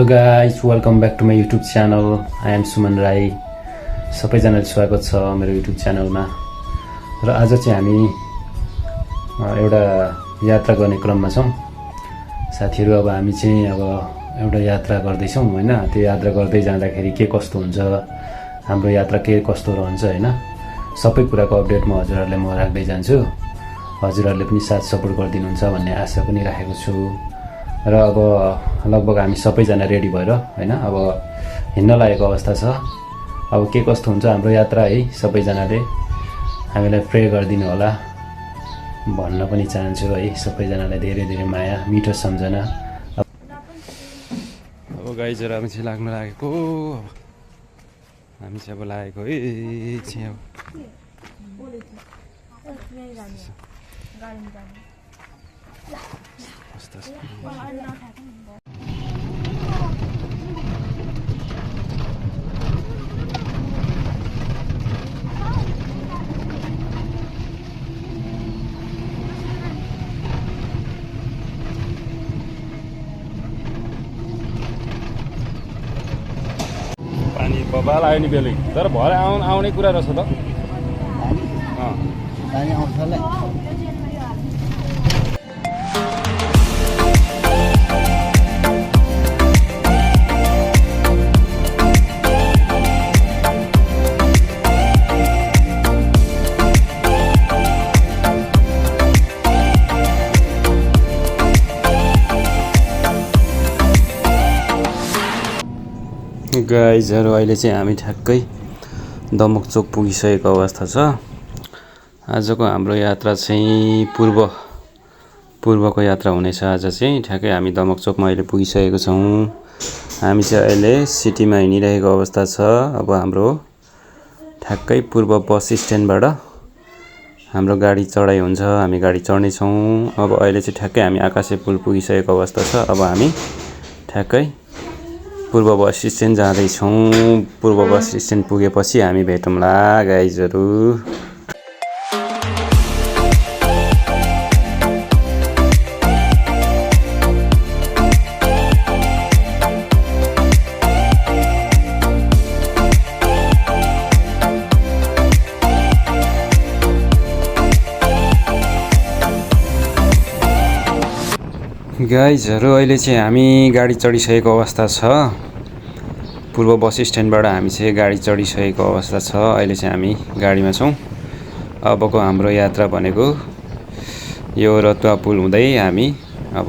Hello guys, welcome back to my YouTube channel. I am Suman Rai. सबैजनालाई स्वागत छ मेरो युट्युब च्यानलमा। र आज चाहिँ हामी एउटा यात्रा गर्ने क्रममा छौँ साथीहरू। अब हामी चाहिँ एउटा यात्रा गर्दैछौँ होइन। त्यो यात्रा गर्दै जाँदाखेरि के कस्तो हुन्छ, हाम्रो यात्रा के कस्तो रहन्छ होइन, सबै कुराको अपडेट म हजुरहरूलाई राख्दै जान्छु। हजुरहरूले पनि साथ सपोर्ट गरिदिनुहुन्छ भन्ने आशा पनि राखेको छु। र अब लगभग हामी सबैजना रेडी भएर होइन अब हिँड्न लागेको अवस्था छ। अब के कस्तो हुन्छ हाम्रो यात्रा है, सबैजनाले हामीलाई प्रे गरिदिनु होला भन्न पनि चाहन्छु है। सबैजनालाई धेरै धेरै माया, मिठो सम्झना। अब गाइजहरू हामी चाहिँ लाग्न लागेको, हामी चाहिँ अब लागेको है चाहिँ अब पानी बबाल आयो नि बेलुकी, तर भरे आउने कुरा रहेछ त। पानी आउँछ होला। गाइजहरू अहिले चाहिँ हामी ठ्याक्कै दमक चोक पुगिसकेको अवस्था छ। आजको हाम्रो यात्रा चाहिँ पूर्वको यात्रा हुनेछ। आज चाहिँ ठ्याक्कै हामी दमक चोकमा अहिले पुगिसकेको छौँ। हामी चाहिँ अहिले सिटीमा हिँडिरहेको अवस्था छ। अब हाम्रो ठ्याक्कै पूर्व बस स्ट्यान्डबाट हाम्रो गाडी चढाइ हुन्छ, हामी गाडी चढ्नेछौँ। अब अहिले चाहिँ ठ्याक्कै हामी आकाशे पुल पुगिसकेको अवस्था छ। अब हामी ठ्याक्कै पूर्व बस स्ट्यान्ड जाँदैछौँ। पूर्व बस स्ट्यान्ड पुगेपछि हामी भेटौँला गाइजहरू। गाइजहरू अहिले चाहिँ हामी गाडी चढिसकेको अवस्था छ। पूर्व बस स्ट्यान्डबाट हामी चाहिँ गाडी चढिसकेको अवस्था छ। अहिले चाहिँ हामी गाडीमा छौँ। अबको हाम्रो यात्रा भनेको यो रतुवा पुल हुँदै हामी अब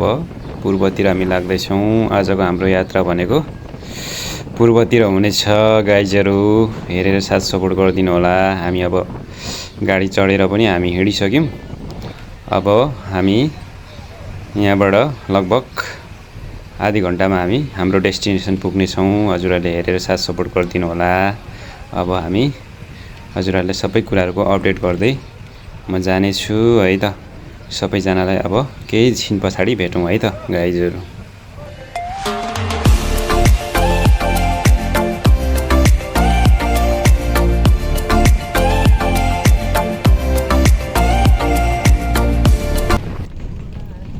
पूर्वतिर हामी लाग्दैछौँ। आजको हाम्रो यात्रा भनेको पूर्वतिर हुनेछ गाइजहरू। हेरेर साथ सपोर्ट गरिदिनु होला। हामी अब गाडी चढेर पनि हामी हिँडिसक्यौँ। अब हामी यहाँबाट लगभग आधी घन्टामा हामी हाम्रो डेस्टिनेसन पुग्नेछौँ। हजुरहरूले हेरेर साथ सपोर्ट गरिदिनु होला। अब हामी हजुरहरूले सबै कुराहरूको अपडेट गर्दै म जानेछु है त। सबैजनालाई अब केही छिन पछाडि भेटौँ है त गाइजहरू।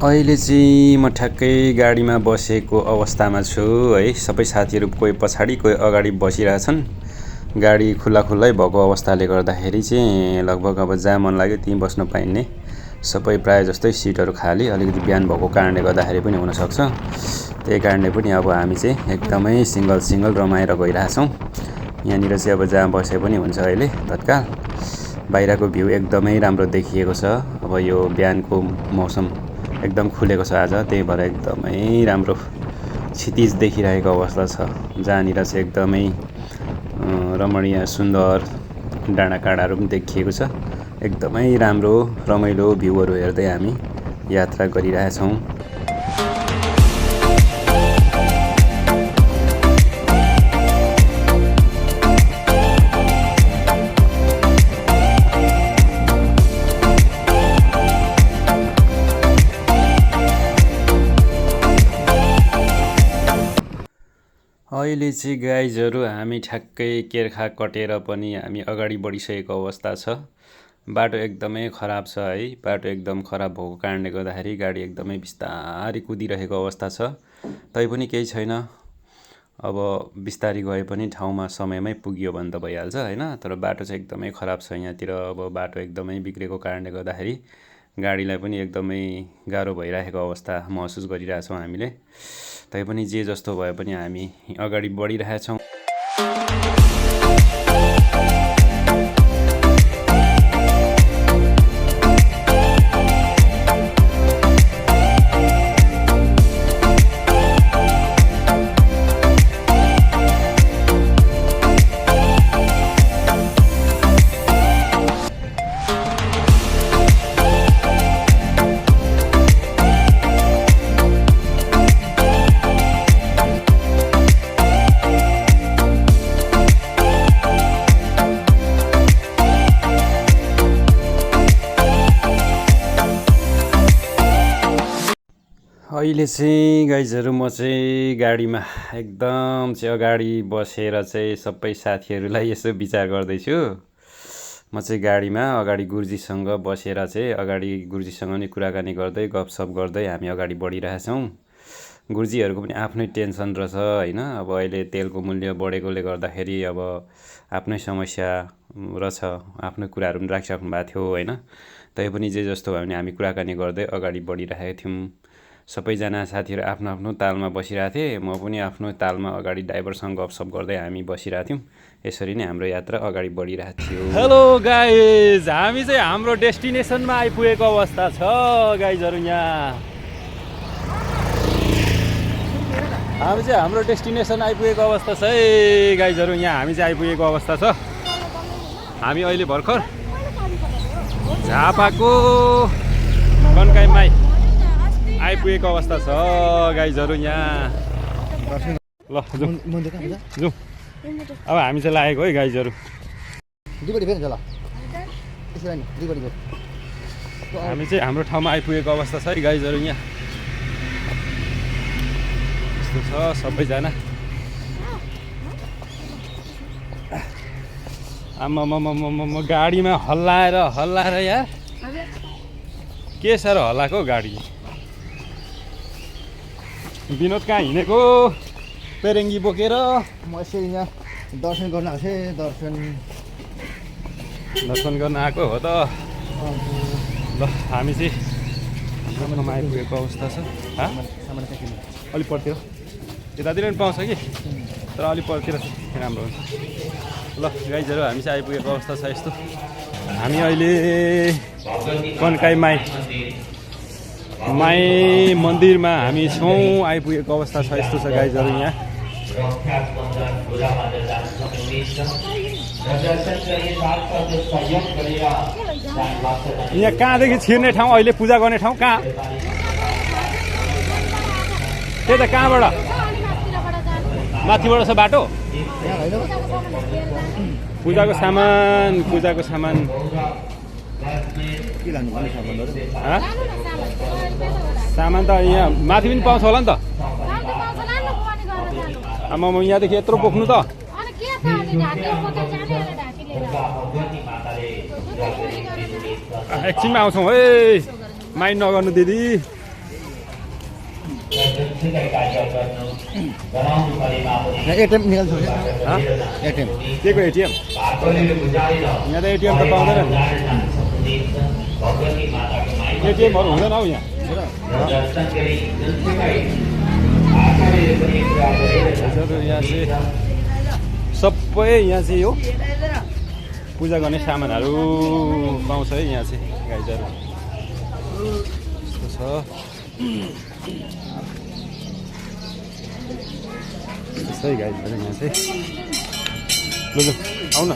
अहिले चाहिँ म ठ्याक्कै गाडीमा बसेको अवस्थामा छु है। सबै साथीहरू कोही पछाडि कोही अगाडि बसिरहेछन्। गाडी खुल्लै भएको अवस्थाले गर्दाखेरि चाहिँ लगभग अब जहाँ मन लाग्यो त्यहीँ बस्न पाइने, सबै प्रायः जस्तै सिटहरू खाली। अलिकति बिहान भएको कारणले गर्दाखेरि पनि हुनसक्छ। त्यही कारणले पनि अब हामी चाहिँ एकदमै सिङ्गल रमाएर गइरहेछौँ। यहाँनिर चाहिँ अब जहाँ बसे पनि हुन्छ अहिले तत्काल। बाहिरको भ्यू एकदमै राम्रो देखिएको छ। अब यो बिहानको मौसम एकदम खुलेको छ आज, त्यही भएर एकदमै राम्रो क्षितिज देखिरहेको अवस्था छ। जहाँनिर चाहिँ एकदमै रमणीय सुन्दर डाँडाकाँडाहरू पनि देखिएको छ। एकदमै राम्रो रमाइलो भ्यूहरू हेर्दै हामी यात्रा गरिरहेछौँ। अहिले चाहिँ गाइजहरू हामी ठ्याक्कै केर्खा कटेर पनि हामी अगाडि बढिसकेको अवस्था छ। बाटो एकदमै खराब छ है। बाटो एकदम खराब भएको कारणले गर्दाखेरि गाडी एकदमै बिस्तारै कुदिरहेको अवस्था छ। तैपनि केही छैन, अब बिस्तारी गए पनि ठाउँमा समयमै पुगियो भने त भइहाल्छ होइन। तर बाटो चाहिँ एकदमै खराब छ यहाँतिर। अब बाटो एकदमै बिग्रेको कारणले गर्दाखेरि गाडीलाई पनि एकदमै गाह्रो भइरहेको अवस्था महसुस गरिरहेछौँ हामीले। तैपनि जे जस्तो भए पनि हामी अगाडि बढिरहेछौँ। अहिले चाहिँ गाइजहरू म चाहिँ गाडीमा एकदम चाहिँ अगाडि बसेर चाहिँ सबै साथीहरूलाई यसो विचार गर्दैछु। म चाहिँ गाडीमा अगाडि गुरुजीसँग बसेर चाहिँ अगाडि गुरुजीसँग नि कुराकानी गर्दै गफसफ गर्दै हामी अगाडि बढिरहेछौँ। गुरुजीहरूको पनि आफ्नै टेन्सन रहेछ होइन। अब अहिले तेलको मूल्य बढेकोले गर्दाखेरि अब आफ्नै समस्या रहेछ, आफ्नो कुराहरू पनि राखिसक्नु भएको थियो होइन। तैपनि जे जस्तो भयो भने हामी कुराकानी गर्दै अगाडि बढिरहेका थियौँ। सबैजना साथीहरू आफ्नो आफ्नो तालमा बसिरहेको थिए, म पनि आफ्नो तालमा अगाडि ड्राइभरसँग गफसफ गर्दै हामी बसिरहेको थियौँ। यसरी नै हाम्रो यात्रा अगाडि बढिरहेको थियो। हेलो गाइज, हामी चाहिँ हाम्रो डेस्टिनेसनमा आइपुगेको अवस्था छ गाइजहरू। यहाँ हामी चाहिँ हाम्रो डेस्टिनेसन आइपुगेको अवस्था छ है गाइजहरू। यहाँ हामी चाहिँ आइपुगेको अवस्था छ। हामी अहिले भर्खर झापाको कन्काईमा आइपुगेको अवस्था छ गाइजहरू। यहाँ ल जाउँ। अब हामी चाहिँ लागेको है गाइजहरू। हामी चाहिँ हाम्रो ठाउँमा आइपुगेको अवस्था छ है गाइजहरू। यहाँ यस्तो छ सबैजना। आम्मामामामा गाडीमा हल्लाएर यार के साह्रो हल्लाएको गाडी। विनोद कहाँ हिँडेको पेरेङ्गी बोकेर? म यसरी यहाँ दर्शन गर्न आएको थिएँ। दर्शन गर्न आएको हो त। ल हामी चाहिँ ठाउँमा आइपुगेको अवस्था छ। अलिक परतिर यतातिर पनि पाउँछ कि, तर अलिक परतिर राम्रो हुन्छ। ल गाइजहरू हामी चाहिँ आइपुगेको अवस्था छ यस्तो। हामी अहिले कन्काई माई मन्दिरमा हामी छौँ, आइपुगेको अवस्था छ यस्तो छ गाइजहरू। यहाँ कहाँदेखि छिर्ने ठाउँ, अहिले पूजा गर्ने ठाउँ कहाँ? त्यही त कहाँबाट? माथिबाट छ बाटो? पूजाको सामान सामान त यहाँ माथि पनि पाउँछ होला नि त। आमा म यहाँदेखि यत्रो बोक्नु त। एकछिनमा आउँछौँ है, माइन्ड नगर्नु दिदी। एटिएम निकाल्छु। एटिएम के को एटिएम? यहाँ त एटिएम त पाउँदैन नि। एटिएमहरू हुँदैन हौ यहाँ। यहाँ चाहिँ सबै यहाँ चाहिँ यो पूजा गर्ने सामानहरू पाउँछ है यहाँ चाहिँ गाइजहरू। यस्तो छ। त्यस्तै गाइजहरू यहाँ चाहिँ। ल आउ न।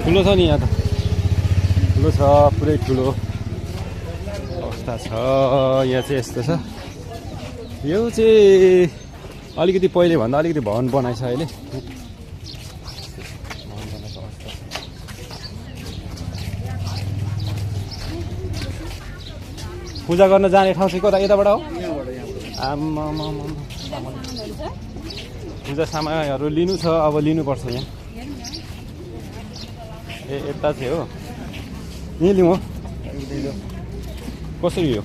ठुलो छ नि यहाँ त, ठुलो छ, पुरै ठुलो अवस्था छ यहाँ चाहिँ। यस्तो छ। यो चाहिँ अलिकति पहिले भन्दा अलिकति भवन बनाएछ अहिले। पूजा गर्न जाने ठाउँ चाहिँ कता? यताबाट हो? आम्मामामा पूजा सामानहरू लिनु छ अब लिनुपर्छ यहाँ ए यता चाहिँ हो यहीँ लिउँ हो कसरी यो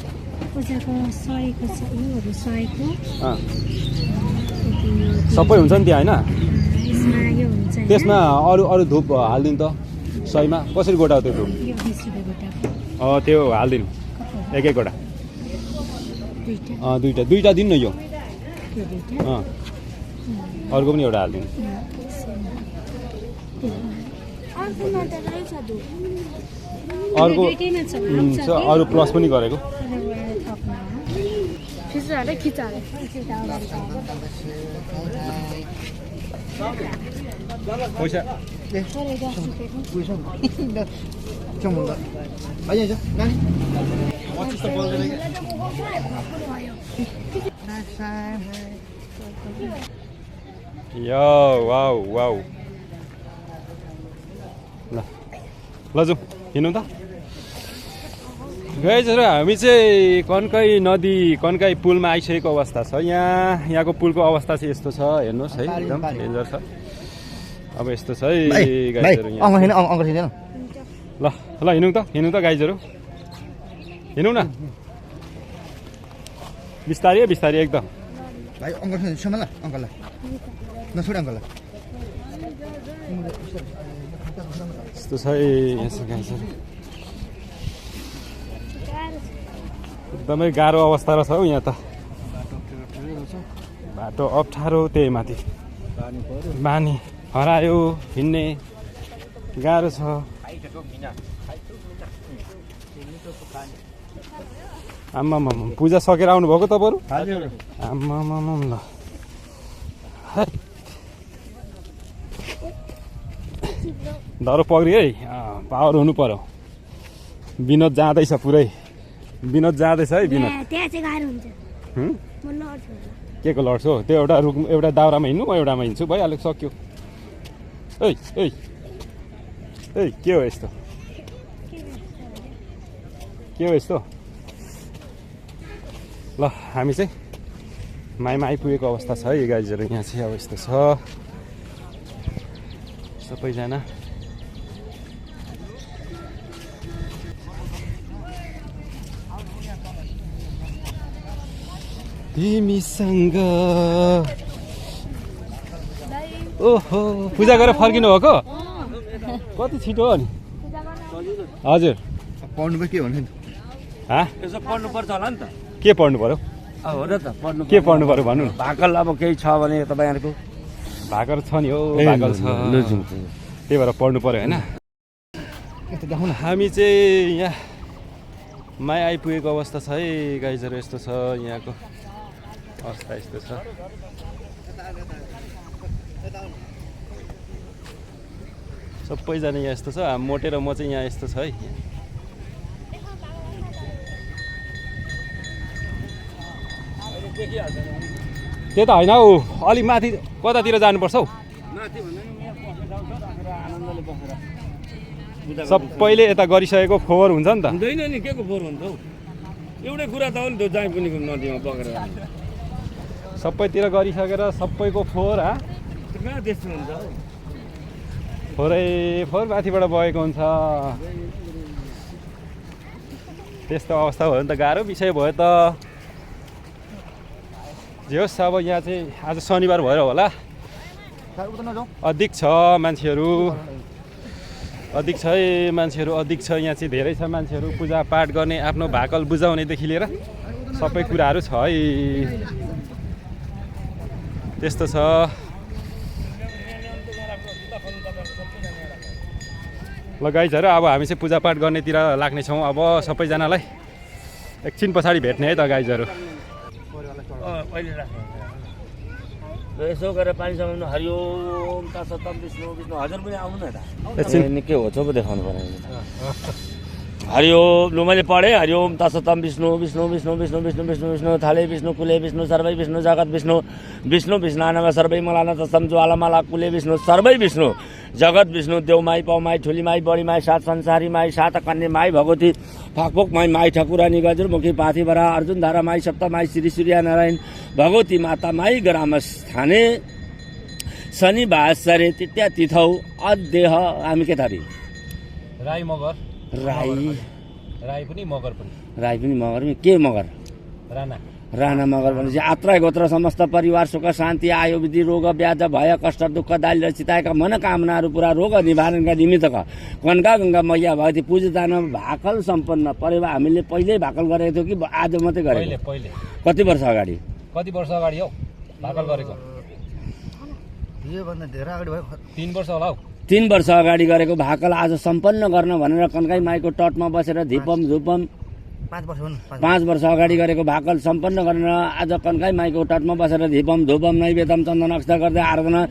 पूजाको सयको छ उयोहरू सयको सबै हुन्छ नि त्यहाँ होइन यसमा यो हुन्छ त्यसमा अरू अरू धुप हालिदिनु त सयमा कसरी गोटा हो त्यो धुप यो 20 रुपैयाँ गोटाको त्यो हालिदिनु एक एक गोटा दुईटा दुईटा दिनु न यो यो दुईटा अर्को पनि एउटा हालिदिनु अर्कोमा त रहेछ धुप अर्को अरू प्लस पनि गरेको खिचाले खिचाले पैसा मुन्दा आइन्छ नानी यो वाउ वाउ ल ल जाउँ हिँड्नु त गाइजहरू हामी चाहिँ कन्काई नदी कन्काई पुलमा आइसकेको अवस्था छ यहाँको पुलको अवस्था चाहिँ यस्तो छ हेर्नुहोस् है एकदम डेन्जर छ अब यस्तो छ है गाइजहरू यहाँ ल ल हिँड्नु त गाइजहरू हिँड्नु न बिस्तारै बिस्तारै एकदम भाइ अङ्कल सुन ल अङ्कललाई नछोड अङ्कललाई यस्तो छ है यहाँ गाइजहरू एकदमै गाह्रो अवस्था रहेछ हौ यहाँ त बाटो अप्ठ्यारो त्यही माथि बानी हरायो हिँड्ने गाह्रो छ आम्मामा पूजा सकेर आउनुभएको तपाईँहरू आम्मामा ल डह्रो पक्रियो है पावर हुनु पर्यो विनोद जाँदैछ पुरै विनोद जाँदैछ है विनोद त्यहाँ चाहिँ गाह्रो हुन्छ म लड्छु के को लड्छु हो त्यो एउटा रुख एउटा दाउरामा हिँड्नु म एउटामा हिँड्छु भइहाल्यो सक्यो ए के हो यस्तो के हो यस्तो ल हामी चाहिँ माइमा आइपुगेको अवस्था छ है गाइजहरू यहाँ चाहिँ अब यस्तो छ सबैजना तिमीसँग ओहो पूजा गरेर फर्किनु भएको कति छिटो हो नि हजुर पढ्नु पो के भन्नु यसो पढ्नु पर्छ होला नि त के पढ्नु पर्यो हो र त पढ्नु के पढ्नु पर्यो भन्नु न भाकल अब केही छ भने तपाईँहरूको भाकर छ नि हो भाकल छ त्यही भएर पढ्नु पर्यो होइन हामी चाहिँ यहाँ माया आइपुगेको अवस्था छ है गाइजहरू यस्तो छ यहाँको अवस्था यस्तो छ सबैजना यहाँ यस्तो छ मोटे र म चाहिँ यहाँ यस्तो छ है त्यो त होइन हौ अलिक माथि कतातिर जानुपर्छ हौ सबैले यता गरिसकेको फोहोर हुन्छ नि त हुँदैन नि के को फोहोर हुन्छ हौ एउटै कुरा त हो नि त्यो जाँ पनि नदीमा बगेर सबैतिर गरिसकेर सबैको फोहोर कहाँ त्यस्तो हुन्छ हौ फोहोर माथिबाट बगेको हुन्छ त्यस्तो अवस्था भयो भने त गाह्रो विषय भयो त जे होस् अब यहाँ चाहिँ आज शनिबार भएर होला अधिक छ मान्छेहरू अधिक छ है मान्छेहरू अधिक छ यहाँ चाहिँ धेरै छ मान्छेहरू पूजापाठ गर्ने आफ्नो भाकल बुझाउनेदेखि लिएर सबै कुराहरू छ है त्यस्तो छ ल गाइजहरू अब हामी चाहिँ पूजापाठ गर्नेतिर लाग्नेछौँ अब सबैजनालाई एकछिन पछाडि भेट्ने है त गाइजहरू यसो गरेर पानी समाउनु हरिओम तत्सतम विष्णु विष्णु हजुर पनि आउनु न एकछिन निकै हो चोप देखाउनु पर्यो हरिओम लु मैले पढेँ हरिओम तत्सतम विष्णु विष्णु विष्णु विष्णु विष्णु विष्णु विष्णु थाले विष्णु कुले विष्णु सर्वै विष्णु जगत विष्णु विष्णु विष्णानव सर्वै मलाना तत्सम ज्वालामाला कुले विष्णु सर्वै विष्णु जगत विष्णु देउमाई पौमाई ठुली माई बडी माई सात संसारी माई सात कन्या माई भगवती फाकपोक माई माई ठकुरानी गजुरमुखी पाथिभरा अर्जुन धारा माई सप्त माई श्री सूर्य नारायण भगवती माता माई ग्राम स्थाने शनि भास्करे तित्या तिथौ अदेह हामी के थरी राई मगर राई राई पनि मगर पनि राई पनि मगर के मगर राणा राणा मगर भनेपछि आत्रा गोत्र समस्त परिवार सुख शान्ति आयु विधि रोग व्याध भय कष्ट दुःख दाली र चिताएका मनोकामनाहरू पुरा रोग निवारणका निमित्तका कनका गङ्गा मैया भगवती पूजदानमा भाकल सम्पन्न परिवार हामीले पहिल्यै भाकल गरेको थियो कि आज मात्रै गरेको पहिले कति वर्ष अगाडि कति वर्ष अगाडि हौ भाकल गरेको योभन्दा धेरै अगाडि भयो 3 वर्ष होला हौ 3 वर्ष अगाडि गरेको भाकल आज सम्पन्न गर्न भनेर कन्काई माईको तटमा बसेर धिपम झुपम 5 वर्ष हुन् 5 वर्ष अगाडि गरेको भाकल सम्पन्न गर्न आज कन्काई माईको तटमा बसेर धिपम धुपम नैवेदम चन्दन अक्षता गर्दै आराधना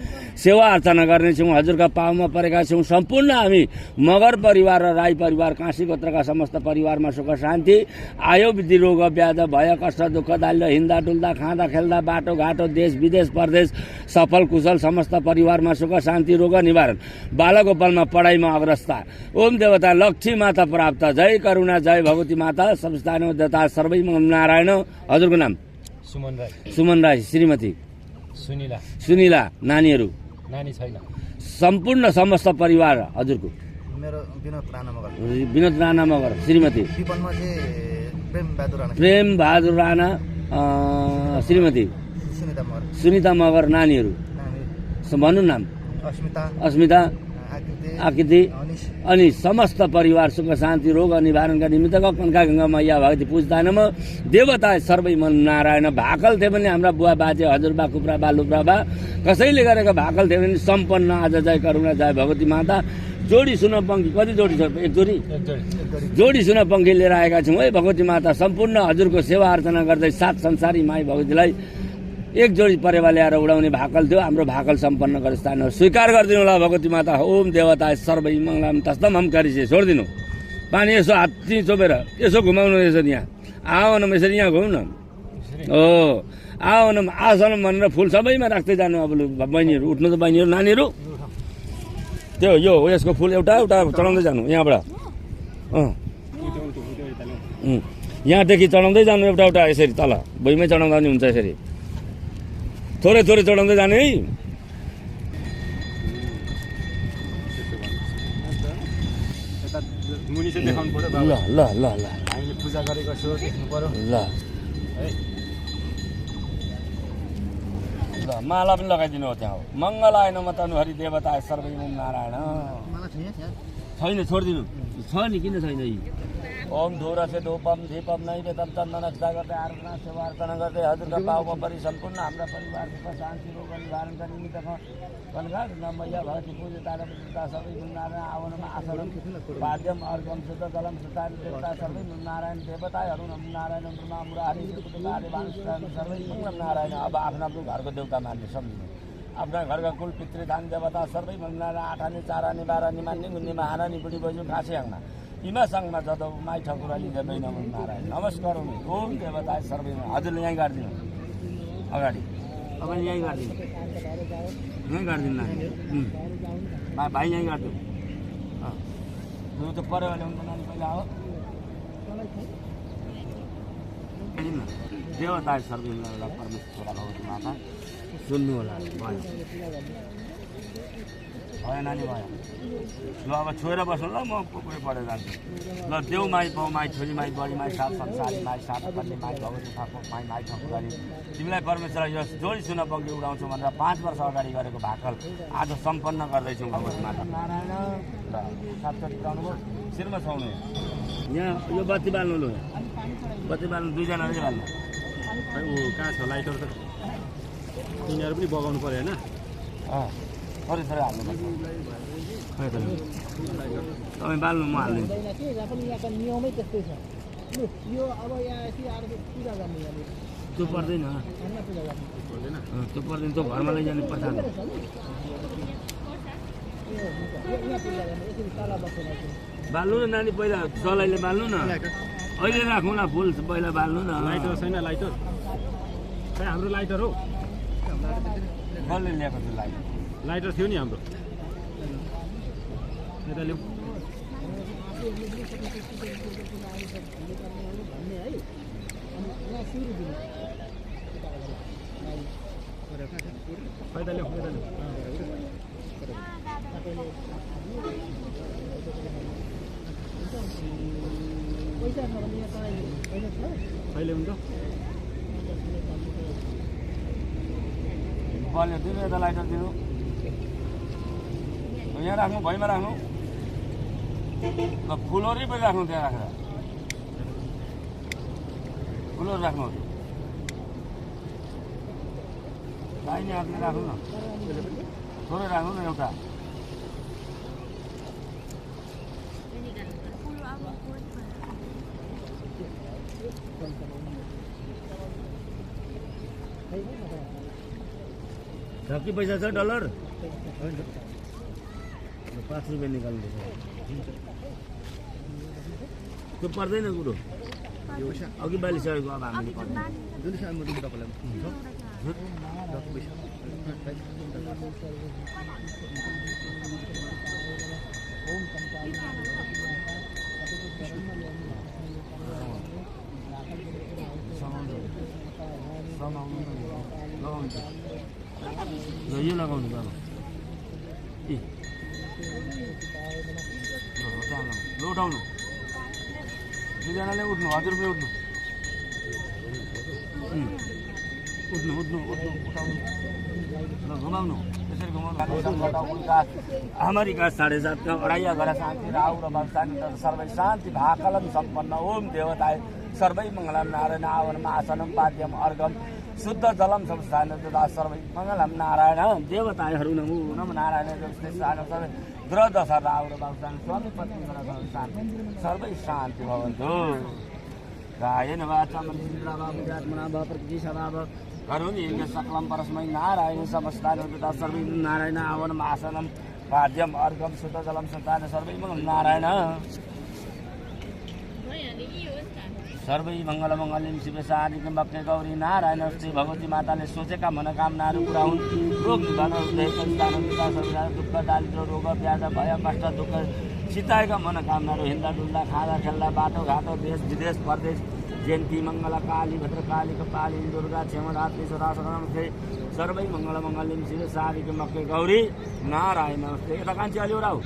सेवा अर्चना गर्नेछौँ हजुरका पाउमा परेका छौँ सम्पूर्ण हामी मगर परिवार र राई परिवार काँसी गोत्रका समस्त परिवारमा सुख शान्ति आयो विधि रोग व्याध भय कष्ट दुःख दाली हिँड्दा डुल्दा खाँदा खेल्दा बाटो घाटो देश विदेश परदेश सफल कुशल समस्त परिवारमा सुख शान्ति रोग निवारण बालगोपालमा पढाइमा अग्रस्ता ओम देवता लक्ष्मी माता प्राप्त जय करुणा जय भगवती माता संस्थान देवता सर्वै नारायण हजुरको नाम सुमन राई श्रीमती सुनिला नानीहरू नानी छैन सम्पूर्ण समस्त परिवार हजुरको मेरो विनोद राणा मगर श्रीमती विपनमा चाहिँ प्रेम बहादुर राणा श्रीमती सुनिता मगर नानीहरू भन्नु नाम अस्मिता आकृति अनि समस्त परिवार सुख शान्ति रोग निवारणका निमित्तका कनका गङ्गा मैया भगवती पूजदानमा देवता सर्वै मन नारायण भाकल थिए भने हाम्रा बुवा बाजे हजुरबा कुप्रा बालुप्रा बा कसैले गरेका भाकल थिए भने सम्पन्न आज जय करुणा जय भगवती माता जोडी सुन पङ्खी कति जोडी छ एक जोडी सुन पङ्खी लिएर आएका छौँ है भगवती माता सम्पूर्ण हजुरको सेवा अर्चना गर्दै सात संसारी माई भगवतीलाई एक जोडी परेवा ल्याएर उडाउने भाकल थियो हाम्रो भाकल सम्पन्न गरेर स्थान स्वीकार गरिदिनु होला भगवती माता ओम देवता सर्वै मङ्गलम तस्तम हमकारी चाहिँ छोडिदिनु पानी यसो हात चाहिँ चोपेर यसो घुमाउनु यसो यहाँ आऊ न यसरी यहाँ घुम न हो आऊ न आसन भनेर फुल सबैमा राख्दै जानु अब बहिनीहरू उठ्नु त बहिनीहरू नानीहरू त्यो यो यसको फुल एउटा एउटा चढाउँदै जानु यहाँबाट यहाँदेखि चढाउँदै जानु एउटा एउटा यसरी तल भुइँमै चढाउँदा नि हुन्छ यसरी थोरै थोरै चढाउँदै जाने है ल ल ल ल हामीले पूजा गरेको छु देख्नु पर्यो ल ल माला पनि लगाइदिनु हो त्यहाँ मङ्गलाय नमः तनु हरि देवता सर्वै नारायण छैन छोडिदिनु छ नि किन छैन यी ओम धुरसे धूपम दीपम नैवेद्यम चन्दन अक्षता गर्दै आराधना सेवा अर्चना गर्दै हजुरका पाउमा परि सम्पूर्ण हाम्रा परिवार सुख शान्ति रोग निवारणका निमित्तमा कनका मैया भगवती पूजिता सबै नारायण आवनमा आसनम पाद्यम अर्घम शुद्ध जलम सुतान देवता सबै नारायण देवताहरू नारायण ब्रह्मा मुरारी श्रीपुत्रले सबै मङ्गलम नारायण अब आफ्नो आफ्नो घरको देवता मान्ने सम्झिनु आफ्ना घरका कुल पितृदान देवता सर्वै नारायण आठानी चारानी बाह्रनी मान्ने गुन्ने महारानी बुढी बजु काँसे आङ्ना इमा सङ्घमा जदौ माई ठकुराली जबै नमो नारायण नमस्कार ओम देवता सर्वै हजुरले यहीँ गाडिदिनु अगाडि अब यहीँ गाडिदिनु यहीँ गाडिदिनु नानी भाइ यहीँ गाडिदिनु त्यो त पऱ्यो भने हुन्छ नानी पहिला हो देवता सर्वै परमेश्वर भगवती माता सुन्नु होला भयो नानी भयो ल अब छोएर बस्नु ल म कोही पढेर जान्छु ल देउ माई पाउ माई छोरी माई बडी माई सात संसारी माई सात कन्या माई भगवती ठाकुर माई माई ठकुराली तिमीलाई परमेश्वर यो जोडी सुन पङ्क्ति उडाउँछु भनेर 5 वर्ष अगाडि गरेको भाकल आज सम्पन्न गर्दैछौँ भगवती माता नारायण ल सातचोटि उडाउनु शिरमा छाउनु यहाँ यो बत्ती बाल्नु ल बत्ती बाल्नु दुईजनाले बाल्नु खै ऊ कहाँ छ लाइटर त तिनीहरू पनि बगाउनु पऱ्यो होइन थोरै थोरै हाल्नुपर्छ तपाईँ बाल्नु म हालिदिन्छु नियमै त्यस्तै छ यो अब यहाँ पूजा गर्ने त्यो पर्दैन त्यो पर्दैन त्यो घरमा लैजाने पठानु बाल्नु न नानी पहिला चलाइले बाल्नु न अहिले राखौँ न फुल पहिला बाल्नु न लाइटर छैन लाइटर खै हाम्रो लाइटर हो कसले ल्याएको थियो लाइटर लाइटर थियो नि हाम्रो यता ल्याऊ यता ल्याऊ अहिले हुन्छ बलले दिनु यता लाइटर दिनु यहाँ राख्नु भैमा राख्नु ल फुलहरू पनि राख्नु त्यहाँ राखेर फुलहरू राख्नु दाहिने हातले राख्नु न थोरै राख्नु न एउटा कति पैसा छ डलर 5 रुपियाँ निकाल्नु त्यो पर्दैन कुरो अघि 42 सयको अब हामीले जुन चाहिँ म दिनु तपाईँलाई यो लगाउनु बाबा ल उठाउनु दुईजनाले उठ्नु 1000 रुपियाँ उठ्नु उठ्नु उठ्नु उठ्नु उठाउनु ल घुमाउनु त्यसरी घुमाउनु हमारी काज 7.5 का अढाइया गरा शान्ति राहु र शान्ति सर्वै शान्ति भाकलन सम्पन्न ओम देवताय सर्वै मङ्गलम नारायण आवनमा आसनम पाद्यम अर्घम शुद्ध जलम संस्थान तथा सर्वै मङ्गलम नारायण देवतायहरू नमो नम नारायण सर्वै ग्रह दशा राहु र स्वामी पत्नी शान्ति सर्वै शान्ति भवन्तु गायन वाचा मन्त्रा बाबुजात्मना भप्रति सभाव करोमि यज्ञ सकलं परस्मै नारायण समस्तान तथा सर्वै नारायण आवनम आसनम पाद्यम अर्घम शुद्ध जलम संस्थान सर्वै मङ्गलम नारायण सर्वै मङ्गल मङ्गलिम शिव सारिकम भक्ते गौरी नारायण श्री भगवती माताले सोचेका मनोकामनाहरू पुरा हुन् रोग निवारण दुःख दारिद्र रोग व्याध भय कष्ट दुःख सिताएका मनोकामनाहरू हिँड्दा डुल्दा खाँदा खेल्दा बाटो घाटो देश विदेश परदेश जयन्ती मङ्गल काली भद्रकाली कपाली दुर्गा क्षमधात्री सदासनमस्ते सर्वै मङ्गल मङ्गलिम शिव सारिकम भक्ते गौरी नारायण नमस्ते यता कान्छी अलि उडाउ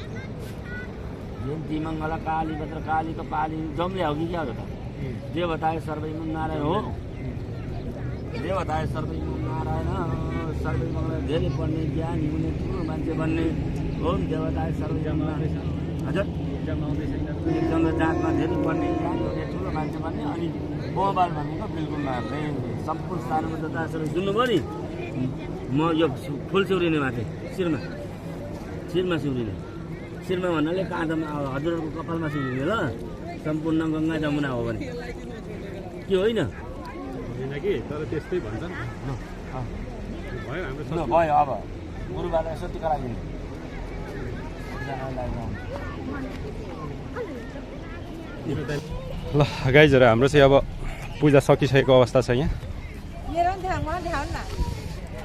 जयन्ती मङ्गल काली भद्रकाली कपाली जम्ले हो कि क्या हो त देवताय सर्वै नारायण हो देवताय सर्वै नारायण सर्वै मङ्गल धेरै पढ्ने ज्ञानी हुने ठुलो मान्छे बन्ने ओम देवताय सर्वै हजुर एकदम जातमा धेरै पढ्ने ज्ञानी हुने ठुलो मान्छे बन्ने अनि मोबाइल भनेको बिल्कुल नहाल्ने सम्पूर्ण स्थानमा जता सबै सुन्नुभयो नि म यो फुल सिउरिने माथि शिरमा सिउरिने शिरमा भन्नाले काँधमा हजुरहरूको कपालमा सिउरिने ल सम्पूर्ण गङ्गा जमुना हो भने के होइन कि तर त्यस्तै भन्छन् भयो अब गुरुबालाई यसो टिका लगाइदिनु ल गाइजहरू हाम्रो चाहिँ अब पूजा सकिसकेको अवस्था छ यहाँ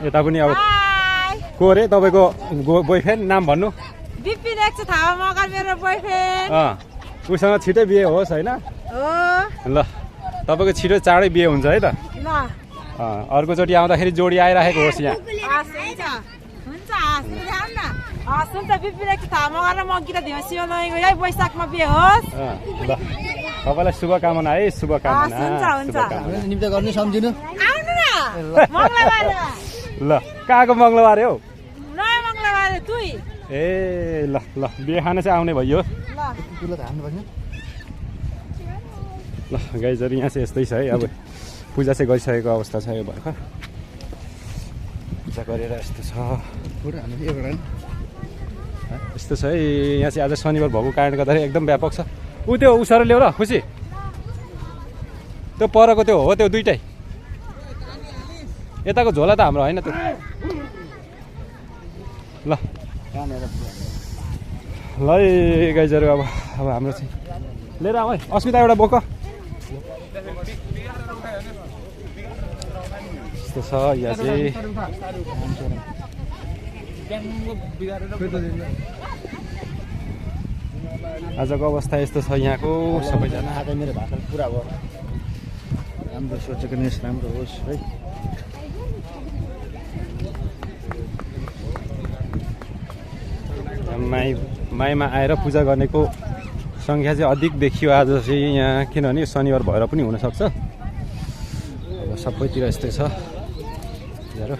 यता पनि अब को अरे तपाईँको बोयफ्रेन्ड नाम भन्नु उसँग छिटै बिहे होस् होइन ल तपाईँको छिटो चाँडै बिहे हुन्छ है त अर्कोचोटि आउँदाखेरि जोडी आइराखेको होस् यहाँ वैशाखमा बिहे होस् ल तपाईँलाई शुभकामना है शुभकामना निम्ति गर्ने सम्झिनु ल कहाँको मङ्गलबार हौ ए ल ल बिहे खान चाहिँ आउने भयो ल गाइजहरू यहाँ चाहिँ यस्तै छ है अब पूजा चाहिँ गरिसकेको अवस्था छ यो भर्खर पूजा गरेर यस्तो छ यस्तो छ है यहाँ चाहिँ आज शनिबार भएको कारणले गर्दाखेरि एकदम व्यापक छ ऊ त्यो उसरो ल्याउ र खुसी त्यो परको त्यो हो त्यो दुइटै यताको झोला त हाम्रो होइन त्यो ल ल है गाइजहरू अब हाम्रो चाहिँ लिएर आऊ है अस्मिता एउटा बोक यस्तो छ यहाँ चाहिँ आजको अवस्था यस्तो छ यहाँको सबैजना। आज मेरो भाकल पुरा भयो। राम्रो सोचेको नेस राम्रो होस् है। माईमा आएर पूजा गर्नेको सङ्ख्या चाहिँ अधिक देखियो आज चाहिँ यहाँ, किनभने शनिबार भएर पनि हुनसक्छ। अब सबैतिर यस्तै छ हेर,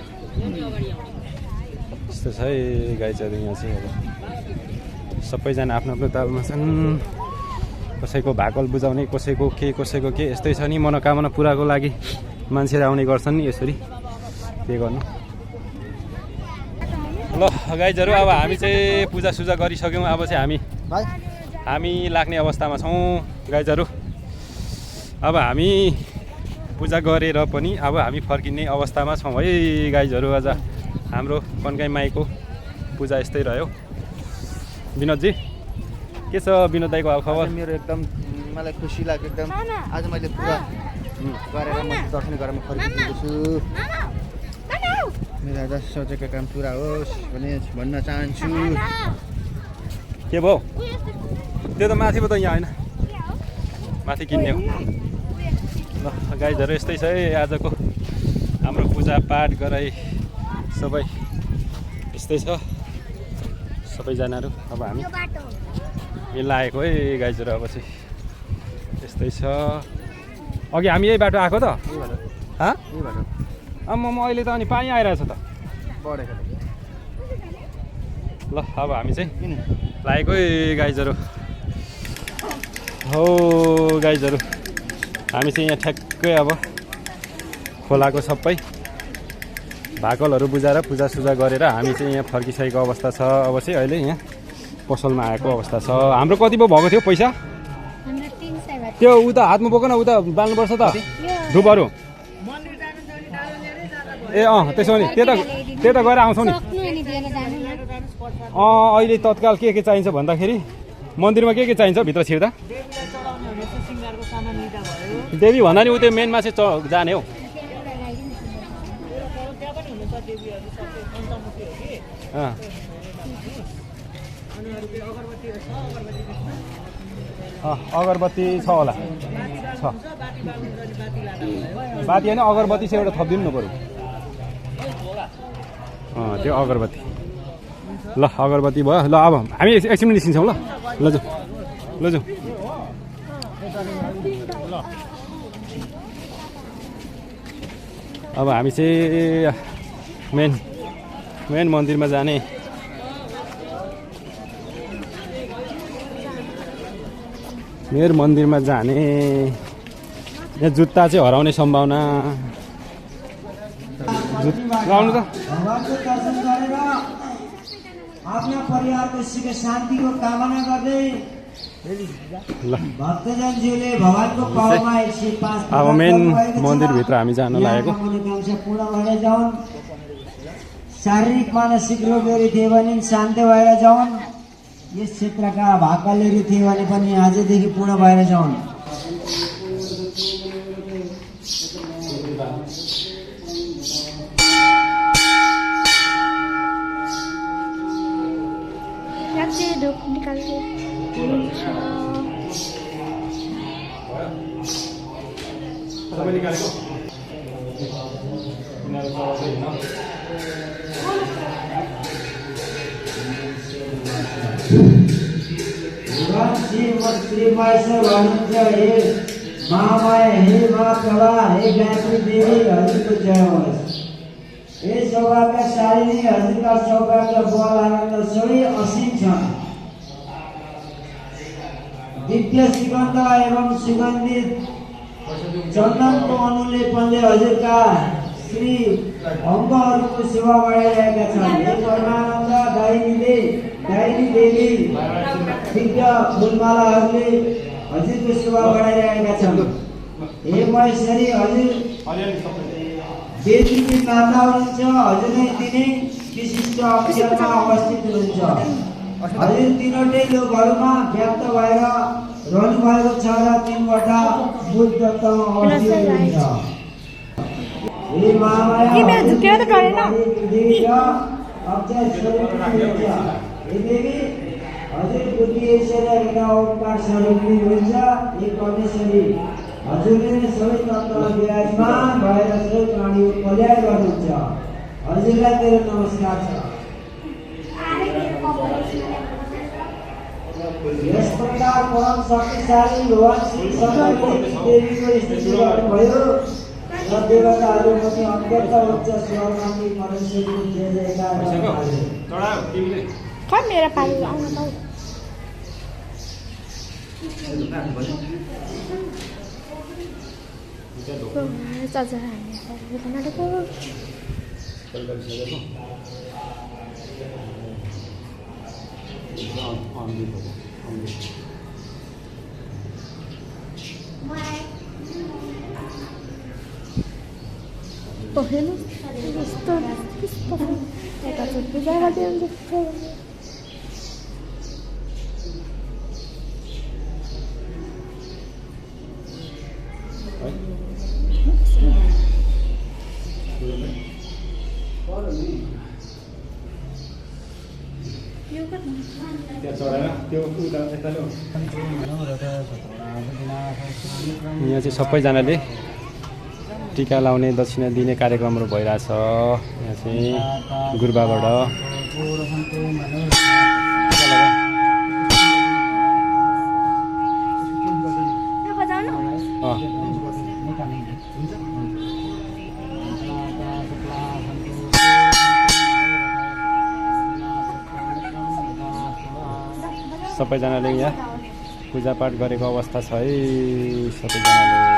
यस्तो छ है गाई चरी यहाँ चाहिँ। अब सबैजना आफ्नो आफ्नो दालमा छन्, कसैको भाकल बुझाउने, कसैको के यस्तै छ नि। मनोकामना पुराको लागि मान्छेहरू आउने गर्छन् नि यसरी, के गर्नु। ल गाइजहरू, अब हामी चाहिँ पूजासुजा गरिसक्यौँ। अब चाहिँ हामी लाग्ने अवस्थामा छौँ गाइजहरू। अब हामी पूजा गरेर पनि अब हामी फर्किने अवस्थामा छौँ है गाइजहरू। आज हाम्रो कन्काई माईको पूजा यस्तै रह्यो। विनोदजी के छ? विनोद दाईको हालखबर? मेरो एकदम मलाई खुसी लाग्यो एकदम। आज मैले पुरा गरेर म दर्शन गरेर म फर्किएको छु। मेरो आज सोचेको काम पुरा होस् भन्न चाहन्छु। के भयो? त्यो त माथि पो त यहाँ होइन, माथि किन्ने हो। ल गाइजहरू यस्तै छ है आजको हाम्रो पूजापाठ गराइ सबै यस्तै छ सबैजनाहरू। अब हामी मिलाएको है गाइजहरू। अब चाहिँ यस्तै छ। अघि हामी यही बाटो आएको त? म अहिले त अनि पानी आइरहेछ त बढेको ल। अब हामी चाहिँ लागेको है गाइजहरू। हो गाइजहरू, हामी चाहिँ यहाँ ठ्याक्कै अब खोलाको सबै भाकलहरू बुझाएर पूजासुजा गरेर हामी चाहिँ यहाँ फर्किसकेको अवस्था छ। अब चाहिँ अहिले यहाँ पसलमा आएको अवस्था छ। हाम्रो कति पो भएको थियो पैसा? त्यो उता हातमा बोकेन, उता बाल्नुपर्छ त धुपहरू। ए त्यसो भने त्यता गएर आउँछौँ नि। अहिले तत्काल के चाहिन्छ भन्दाखेरि मन्दिरमा के चाहिन्छ भित्र छिर्दा? देवी भन्दा नि उतै मेनमा चाहिँ जाने हो। अगरबत्ती छ होला, छ बाती होइन, अगरबत्ती चाहिँ एउटा थपिदिनु न बरु। त्यो अगरबत्ती। ल अगरबत्ती भयो। ल अब हामी एकछिन निस्किन्छौँ। ल जाउँ। अब हामी चाहिँ मेन मन्दिरमा जाने। मेन मन्दिरमा जाने। यहाँ जुत्ता चाहिँ हराउने सम्भावना। आउनु त। भगवानको दर्शन गरेर आफ्ना परिवारको सुख शान्तिको कामना गर्दै भक्तजनज्यूले भगवानको पाउमा 105 अब मेन मन्दिरभित्र हामी जान लागेको। मनोकांक्षा पूर्ण भएर जाउन्, शारीरिक मानसिक रोगहरू थिए भने शान्त भएर जाउन्, यस क्षेत्रका भाकलहरू थिए भने पनि आजदेखि पूर्ण भएर जाउन्। श्रीमाईश्वर भन्नुहुन्छ, हे महामाया, हे महाप्रभा, हे गायत्री देवी, हजुरको जय होस्। हे सौभाग्यशालिनी, हजुरका सौभाग्य बल आनन्द सबै असीम छन्। दिव्य सुगन्ध एवं सुगन्धित चन्दनको अनुलेपनले हजुरका श्री अङ्गहरूको सेवा बढाइरहेका छन्। हे परमानन्द दायिनी देवी, दिव्य फुलमालाहरूले हजुरको सेवा बढाइरहेका छन्। हे महेश्वरी, हजुर वेदीको माता हुनुहुन्छ, हजुर नै तिनै विशिष्ट अक्षरमा अवस्थित हुनुहुन्छ। हजुर तीनवटै लोकहरूमा व्याप्त भएर रहनुभएको छ र तीनवटा बुद्ध तत्त्वमा अवस्थित हुनुहुन्छ। हे महामाया, हे देवी, हजुर बुद्धि ऐश्वर्य एउटा ओमकार स्वरूपले हुन्छ एक परमेश्वरी हजुरले नै सबै तत्त्वमा विराजमान भएर सबै प्राणीको कल्याण गर्नुहुन्छ हजुरलाई मेरो नमस्कार छ यस प्रकार परम शक्तिशाली भगवान श्री शङ्करले देवीको स्तुति गर्नुभयो र देवताहरूमध्ये अत्यन्त उच्च स्वरमाथि परमेश्वरीको जय जयकार गर्नुभयो कहाँ मेरो पानी आउन पाउ चाचा नाटकको हेर्नु यस्तो कस्तो यता चाहिँ पूजा गर्दै हुन्छ यहाँ चाहिँ सबैजनाले टिका लाउने दक्षिणा दिने कार्यक्रमहरू भइरहेछ यहाँ चाहिँ गुरुबाबाट सबैजनाले यहाँ पूजापाठ गरेको अवस्था छ है सबैजनाले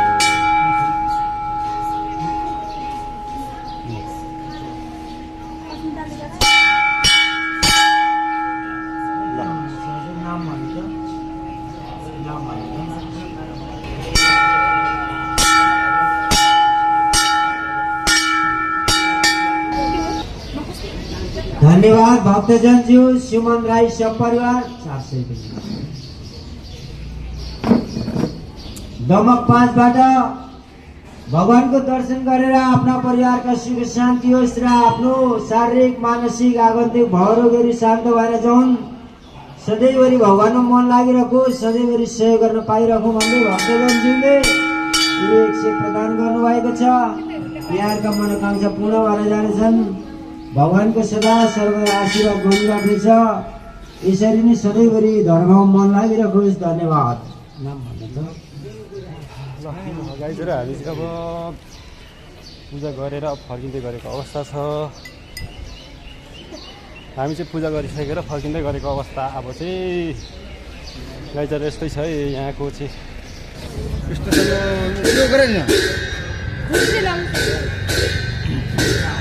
धन्यवाद भक्तजनज्यू सुमन राई सब परिवार 400 दमक 5 बाट भगवानको दर्शन गरेर आफ्ना परिवारका सुख शान्ति होस् र आफ्नो शारीरिक मानसिक आगन्तुक भवरोगहरू शान्त भएर जाउन् सधैँभरि भगवानमा मन लागिरहोस् सधैँभरि सहयोग गर्न पाइरहौँ भन्दै भक्तजनज्यूले यो 100 प्रदान गर्नुभएको छ यहाँका मनोकांक्षा पूर्ण भएर जानेछन् भगवानको सदा सर्वदा आशीर्वाद बनिराख्नेछ यसरी नै सधैँभरि धर्ममा मन लागिरहोस् धन्यवाद गाइजहरू हामी चाहिँ अब पूजा गरेर फर्किँदै गरेको अवस्था छ हामी चाहिँ पूजा गरिसकेर फर्किँदै गरेको अवस्था अब चाहिँ गाइजहरू यस्तै छ है यहाँको चाहिँ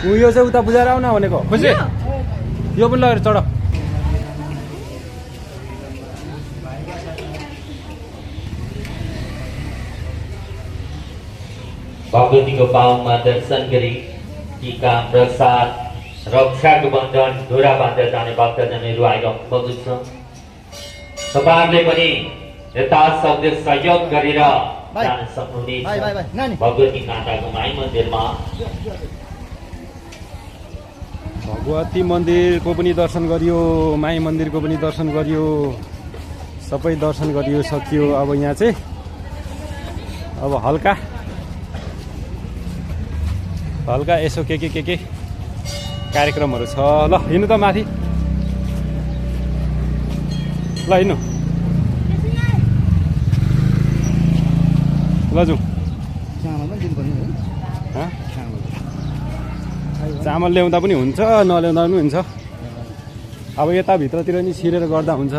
यो चाहिँ उता बुझाएर आउन भनेको खुसी यो पनि लगेर चढ भगवतीको पाउमा दर्शन गरी टीका प्रसाद रक्षाको बन्धन धुरा बाँधेर जाने भक्तजनहरू आइरहनु छ तपाईँहरूले पनि यथाशक्ति सहयोग गरेर जान सक्नुहुनेछ भगवती माताको माई मन्दिरमा भगवती मन्दिरको पनि दर्शन गरियो माई मन्दिरको पनि दर्शन गरियो सबै दर्शन गरियो सकियो अब यहाँ चाहिँ अब हल्का यसो के कार्यक्रमहरू छ ल हिँड्नु त माथि ल हिँड्नु ल जाउँ चामल ल्याउँदा पनि हुन्छ नल्याउँदा पनि हुन्छ अब यता भित्रतिर नि छिरेर गर्दा हुन्छ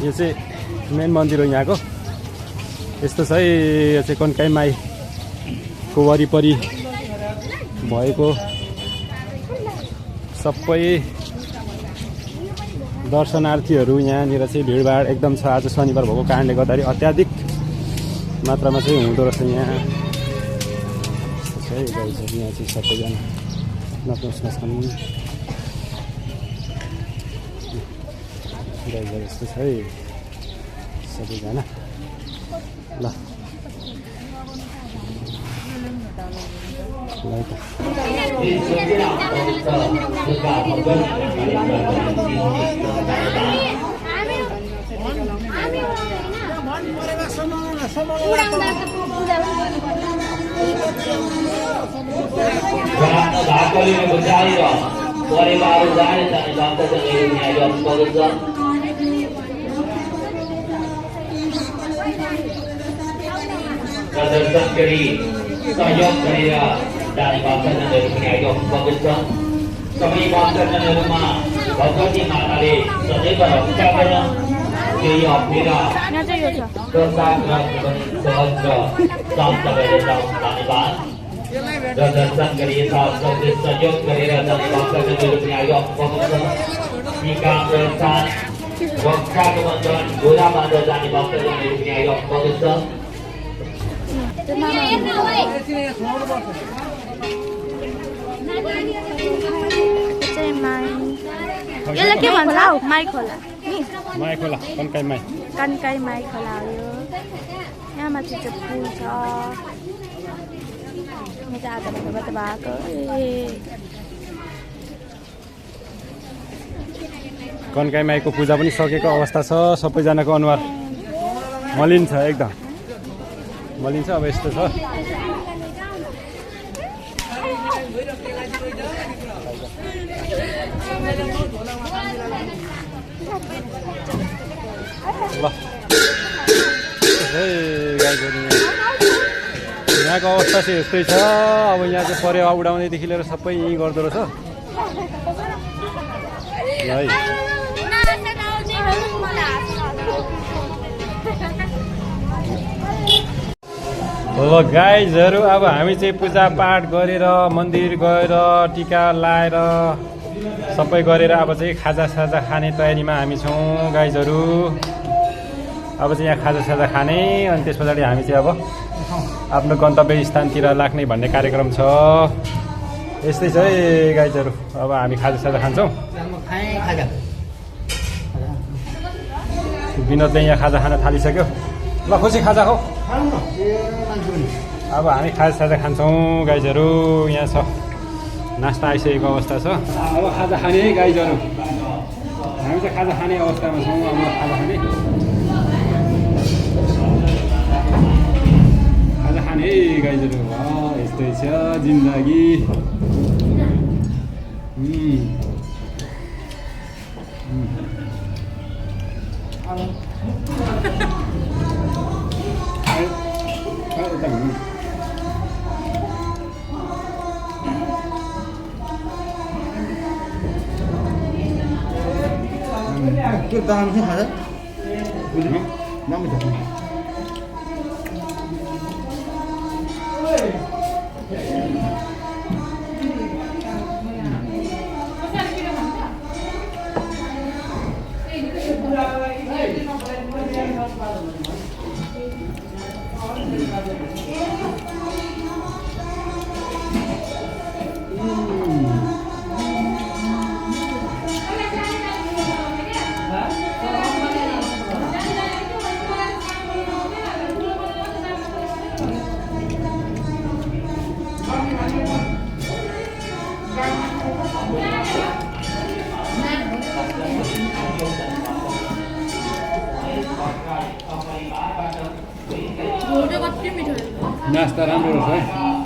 यो चाहिँ मेन मन्दिर हो यहाँको यस्तो छ है यो चाहिँ कन्काई माईको वरिपरि भएको सबै दर्शनार्थीहरू यहाँनिर चाहिँ भिडभाड एकदम छ आज शनिबार भएको कारणले गर्दाखेरि अत्याधिक मात्रामा चाहिँ हुँदो रहेछ यहाँ है यहाँ चाहिँ सबैजना नक्नुस्न यस्तो छ है सबैजना ल धाकलीले बुझाएर परिवार जाने जाने भक्तजनहरू यहाँ आइरहनु छ। प्रदर्शन गरी सहयोग गरेर जाने भक्तजनहरू पनि आइरहनु छ। सबै भक्तजनहरूमा भगवती माताले सदैव रक्षा गरून्, केही अप्ठ्यारो यहाँ चाहिँ यो छ प्रसाद पनि सहज र शान्त गरेर जाउँ। धन्यवाद। र दर्शन गरी सबले सहयोग गरेर जाने भक्तजनहरू पनि आइरहनु छ। टीका प्रसाद रक्षाको बन्धन घोडा बाँधेर जाने भक्तजनहरू पनि आइरहनु छ। त्यो मामा चाहिँ माई यसलाई के भन्छ हौ माई खोला नि माई खोला कन्काई माई कन्काई माई खोला हो यो यहाँ माथि चाहिँ पुल छ म चाहिँ आज भन्दा भएको कन्काई माईको पूजा पनि सकेको अवस्था छ। सबैजनाको अनुहार मलिन छ, एकदम मलिन छ। अब यस्तो छ। ल यहाँको अवस्था चाहिँ यस्तै छ। अब यहाँ चाहिँ परेवा उडाउनेदेखि लिएर सबै यहीँ गर्दो रहेछ है। ल गाइजहरू, अब हामी चाहिँ पूजापाठ गरेर मन्दिर गएर टिका लाएर सबै गरेर अब चाहिँ खाजासाजा खाने तयारीमा हामी छौँ गाइजहरू। अब चाहिँ यहाँ खाजासाजा खाने, अनि त्यस पछाडि हामी चाहिँ अब आफ्नो गन्तव्य स्थानतिर लाग्ने भन्ने कार्यक्रम छ। यस्तै छ है गाइजहरू। अब हामी खाजासाजा खान्छौँ। विनोदले यहाँ खाजा खान थालिसक्यो। ल खुसी खाजा खाऊ। अब हामी खाजासाजा खान्छौँ गाइजहरू। यहाँ छ नास्ता आइसकेको अवस्था छ। अब खाजा खाने है गाइजहरू। हामी चाहिँ खाजा खाने अवस्थामा छौँ। अब खाजा खाने है गाइजहरू। यस्तै छ जिन्दगी। त्यो दाम चाहिँ खाजा दामी छ। नास्ता राम्रो रहेछ है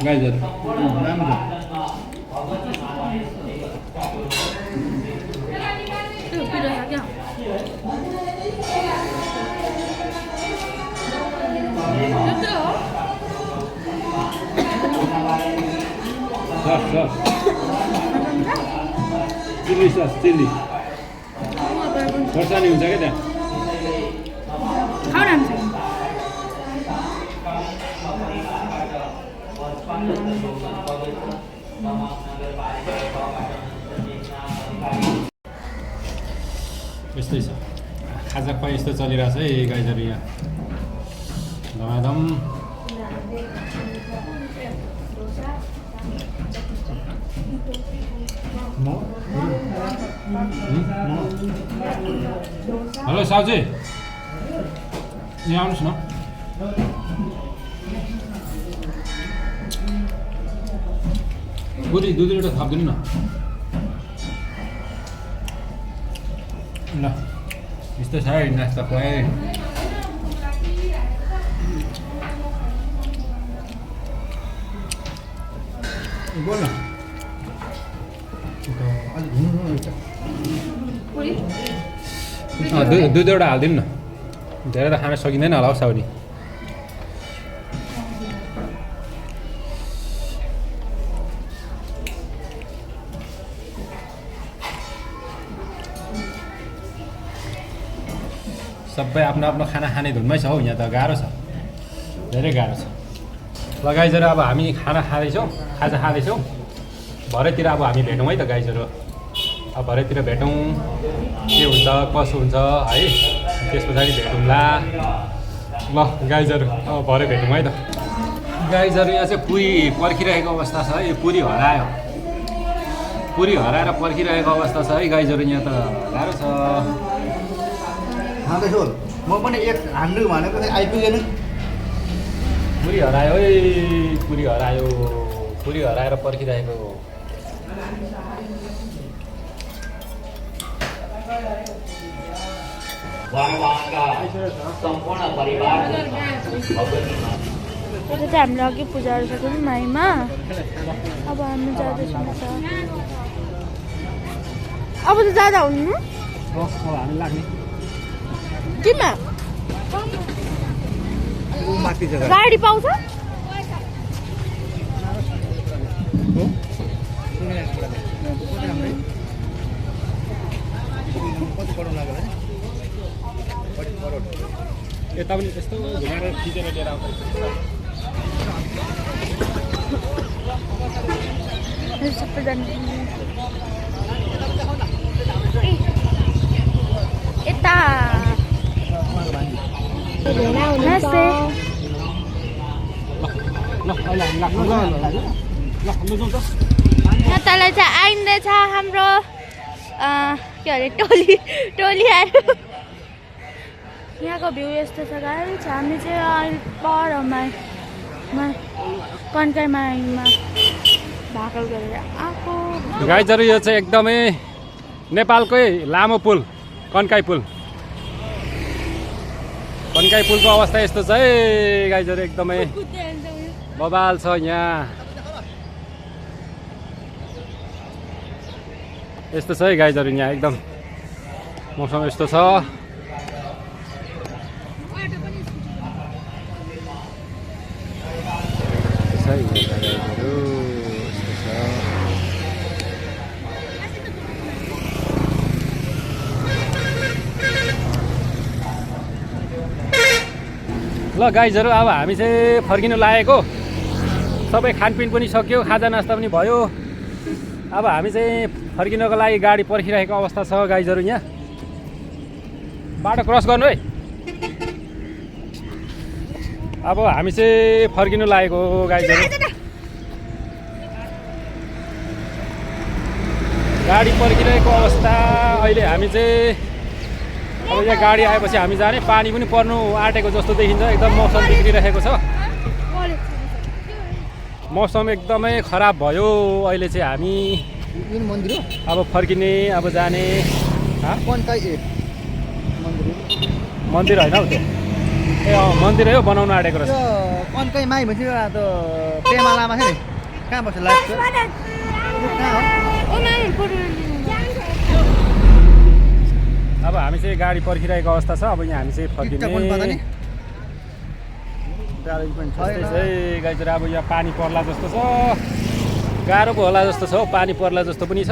गाइजहरू। राम्रो सस चिल्ली सस चिल्ली खोर्सानी हुन्छ क्या त्यहाँ। यस्तै छ खाजा खुवाइ यस्तो चलिरहेछ है गाइजहरू। यहाँ धमाधम हेलो साउजी, यहाँ आउनुहोस् न। पुरी दुई दुईवटा थपिदिनु न ल यस्तो छ है नास्ता खुवाएँ बोल न दुई दुईवटा हालिदिनु न धेरै त खान सकिँदैन होला हौ साउरी सबै आफ्नो आफ्नो खाना खाने धुनमै छ हौ यहाँ त गाह्रो छ धेरै गाह्रो छ ल गाइजहरू अब हामी खाना खाँदैछौँ खाजा खाँदैछौँ भरेतिर अब हामी भेटौँ है त गाइजहरू अब भरेतिर भेटौँ के हुन्छ कसो हुन्छ है त्यस पछाडि भेटौँला ल गाइजहरू अब भरे भेटौँ है त गाइजहरू यहाँ चाहिँ पुरी पर्खिरहेको अवस्था छ है पुरी हरायो पुरी हराएर पर्खिरहेको अवस्था छ है गाइजहरू यहाँ त गाह्रो छ खाँदैछु म पनि एक हान्नु भनेको चाहिँ आइपुगेन पुरी हरायो है पुरी हरायो पुरी हराएर पर्खिरहेको वहाँका सम्पूर्ण परिवार यता चाहिँ हामीले अघि पूजाहरू सक्यौँ माईमा अब हामी जाँदैछौँ त अब त जाँदा हुनु हामी लाग्ने केमा माथि छ गाडी पाउँछ यता पनि त्यस्तो घुमेर खिचेर लिएर आउँछ सबैजना यता नमस्ते यहाँ तल चाहिँ आइँदैछ हाम्रो के अरे टोलीहरू यहाँको भ्यू यस्तो छ गाइस हामी चाहिँ अहिले परमा कन्काई माईमा भाकल गरेर आएको गाइजहरू यो चाहिँ एकदमै नेपालकै लामो पुल कन्काई पुलको अवस्था यस्तो छ है गाइजहरू एकदमै बबाल छ यहाँ यस्तो छ है गाइजहरू यहाँ एकदम मौसम यस्तो छ ल गाइजहरू अब हामी चाहिँ फर्किनु लागेको सबै खानपिन पनि सक्यो खाजा नास्ता पनि भयो अब हामी चाहिँ फर्किनको लागि गाडी पर्खिरहेको अवस्था छ गाइजहरू यहाँ बाटो क्रस गर्नु है अब हामी चाहिँ फर्किनु लागेको गाइजहरू गाडी पर्खिरहेको अवस्था अहिले हामी चाहिँ अब यहाँ गाडी आएपछि हामी जाने पानी पनि पर्नु आँटेको जस्तो देखिन्छ एकदम मौसम बिग्रिरहेको छ मौसम एकदमै खराब भयो अहिले चाहिँ हामी मन्दिर अब फर्किने अब जाने मन्दिर होइन हौ त्यो ए मन्दिर हो बनाउनु आँटेको रहेछ कन्काई माई भन्छ त पेमा लामा छ नि कहाँ बस्छ लास्ट अब हामी चाहिँ गाडी पर्खिरहेको अवस्था छ अब यहाँ हामी चाहिँ फर्किने गाइजहरू अब यहाँ पानी पर्ला जस्तो छ गाह्रो पो होला जस्तो छ हौ पानी पर्ला जस्तो पनि छ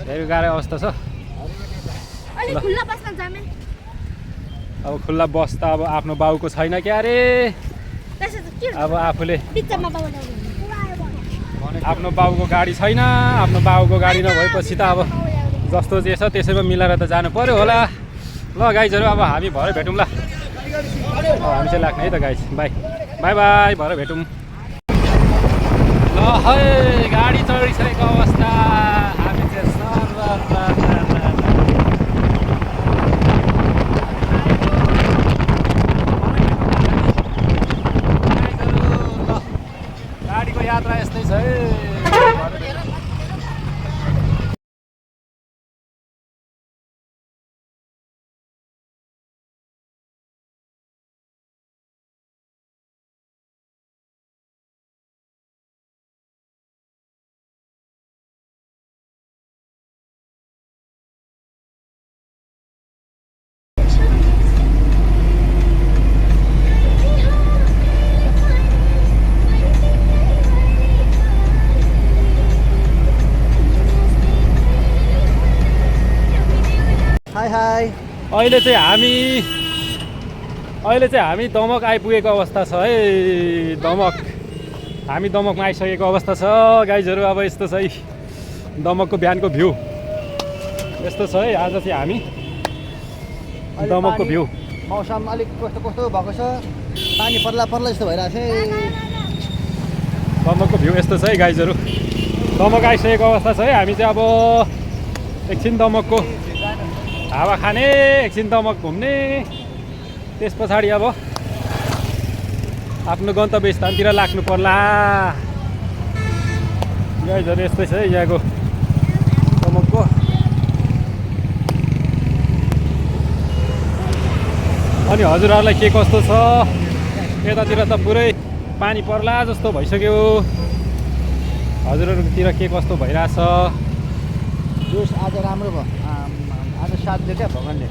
धेरै गाह्रो अवस्था छ अब खुल्ला बस त अब आफ्नो बाउको छैन क्या अरे अब आफूले आफ्नो बाउको गाडी छैन आफ्नो बाउको गाडी नभएपछि त अब जस्तो जे छ त्यसैमा मिलाएर त जानु पर्यो होला ल गाइजहरू अब हामी भरे भेटौँ ल हामी चाहिँ लाग्ने है त गाइज बाई बाई बाई भरे भेटौँ ल है गाडी चढिसकेको अवस्था हामी चाहिँ गाडीको यात्रा यस्तै छ है हाई अहिले चाहिँ हामी दमक आइपुगेको अवस्था छ है। दमक हामी दमकमा आइसकेको अवस्था छ गाइजहरू। अब यस्तो छ है दमकको बिहानको भ्यू यस्तो छ है। आज चाहिँ हामी दमकको भ्यू मौसम अलिक कस्तो कस्तो भएको छ, पानी पर्ला पर्ला जस्तो भइरहेको छ है। दमकको भ्यू यस्तो छ है गाइजहरू। दमक आइसकेको अवस्था छ है। हामी चाहिँ अब एकछिन दमकको हावा खाने, एकछिन दमक घुम्ने, त्यस पछाडि अब आफ्नो गन्तव्य स्थानतिर लाग्नु पर्ला। गाइजहरू यस्तै छ है यहाँको दमकको। अनि हजुरहरूलाई के कस्तो छ? यतातिर त पुरै पानी पर्ला जस्तो भइसक्यो। हजुरहरूतिर के कस्तो भइरहेछ? जोस आज राम्रो भयो, आज साथ दियो क्या भगवान्ले।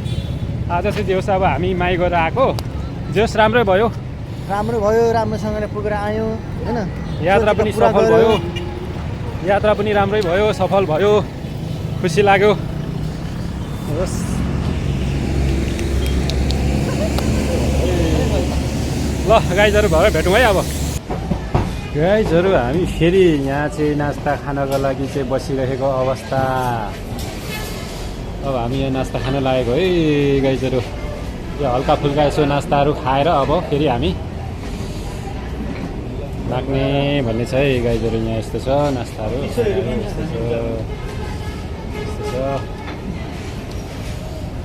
आज चाहिँ देउस अब हामी माई गरेर आएको, जोस राम्रै भयो। राम्रो भयो, राम्रोसँगले पुगेर आयो होइन। यात्रा पनि सफल भयो, यात्रा पनि राम्रै भयो, सफल भयो, खुसी लाग्यो। होस् ल गाइजहरू घरै भेटौँ है। अब गाइजहरू हामी फेरि यहाँ चाहिँ नास्ता खानको लागि चाहिँ बसिरहेको अवस्था। अब हामी यहाँ नास्ता खान लागेको है गाइजहरू। यो हल्का फुल्का यसो नास्ताहरू खाएर अब फेरि हामी लाग्ने भन्ने छ है गाइजहरू। यहाँ यस्तो छ नास्ताहरू, यस्तो छ।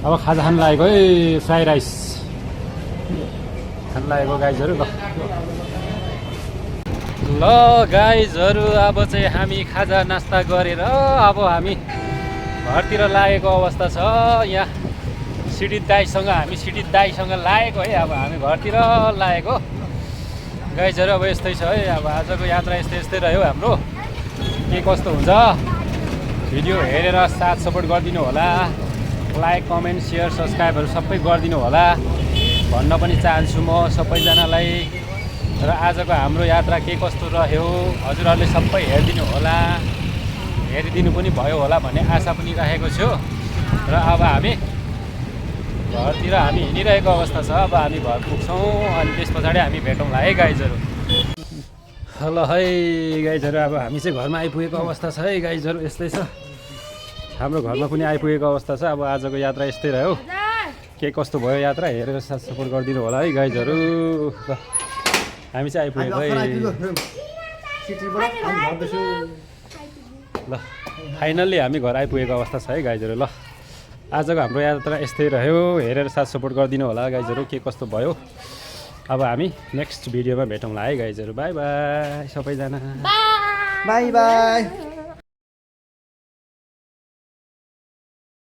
अब खाजा खान लागेको है, फ्राई राइस खान लागेको गाइजहरू। ल गाइजहरू अब चाहिँ हामी खाजा नास्ता गरेर अब हामी घरतिर लागेको अवस्था छ। यहाँ सिडित दाईसँग लागेको है। अब हामी घरतिर लागेको गाइजहरू। अब यस्तै छ है। अब आजको यात्रा यस्तै रह्यो हाम्रो। के कस्तो हुन्छ भिडियो हेरेर साथ सपोर्ट गरिदिनु होला। लाइक कमेन्ट सेयर सब्सक्राइबहरू सबै गरिदिनु होला भन्न पनि चाहन्छु म सबैजनालाई। र आजको हाम्रो यात्रा के कस्तो रह्यो हजुरहरूले सबै हेरिदिनु होला, हेरिदिनु पनि भयो होला भन्ने आशा पनि राखेको छु। र अब हामी घरतिर हिँडिरहेको अवस्था छ। अब हामी घर पुग्छौँ अनि त्यस पछाडि हामी भेटौँला है गाइजहरू। ल है गाइजहरू अब हामी चाहिँ घरमा आइपुगेको अवस्था छ है गाइजहरू। यस्तै छ हाम्रो घरमा पनि आइपुगेको अवस्था छ। अब आजको यात्रा यस्तै रह्यो। के कस्तो भयो यात्रा हेरेर साथ सपोर्ट गरिदिनु होला है गाइजहरू। ल हामी चाहिँ आइपुगेको है। ल फाइनल्ली हामी घर आइपुगेको अवस्था छ है गाइजहरू। ल आजको हाम्रो यात्रा यस्तै रह्यो। हेरेर साथ सपोर्ट गरिदिनु होला गाइजहरू। के कस्तो भयो अब हामी नेक्स्ट भिडियोमा भेटौँला है गाइजहरू। बाई बाई सबैजना। By by.